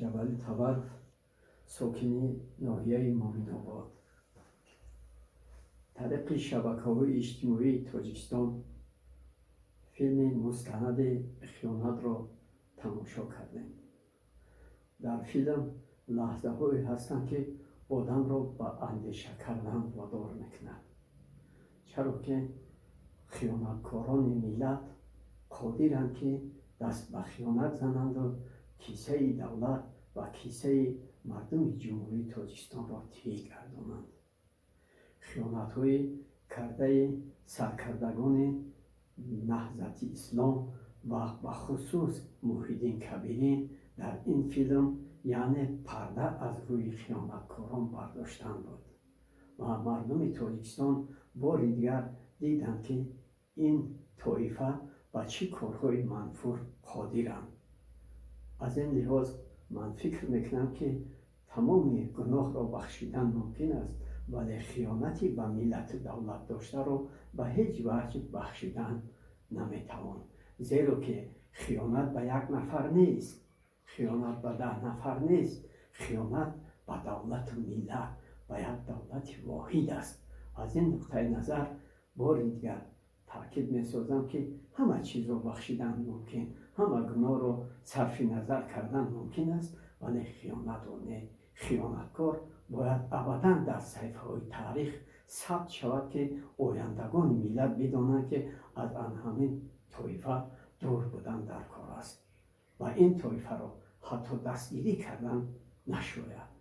Раҷабалӣ Табаров, сокини ноҳияи Муъминобод. Тариқи шабакаҳои иҷтимоии Тоҷикистон филми мустанади хиёнатро тамошо кардем. Дар филм лаҳзаҳое ҳастанд, ки одамро ба андеша кардан водор мекунад, чаро ки хиёнаткорони миллат қодиранд, ки даст ба хиёнат зананду кисаи давлат ва кисаи мардуми Ҷумҳурии Тоҷикистонро тиҳӣ гардонанд. Хиёнатҳои кардаи саркардагони Наҳзати Ислом ва бахусус Муҳиддин Кабирӣ дар ин филм, яъне парда аз рӯи хиёнаткорон бардоштан буд ва мардуми Тоҷикистон бори дигар диданд, ки ин тоифа ба чӣ корҳои манфур қодиранд. Аз ин лиҳоз ман фикр мекунам, ки тамоми гуноҳро бахшидан мумкин аст, вале хиёнати ба миллату давлат доштаро ба ҳеҷ ваҷҳ бахшидан наметавон, зеро ки хиёнат ба як нафар нест, хиёнат ба 10 нафар нест, хиёнат ба давлату миллат, ба як давлати воҳид аст. Аз ин нуқтаи назар бори дигар таъкид месозам, ки ҳама чизро бахшидан мумкин, ҳама гуноҳро сарфи назар кардан мумкин аст, вале хиёнатро не. Хиёнаткор бояд абадан дар саҳифаҳои таърих сабт шавад, ки ояндагони миллат бидонанд, ки аз ан ҳамин тоифа дур будан дар кор аст ва ин тоифаро ҳатто дастгирӣ кардан нашояд.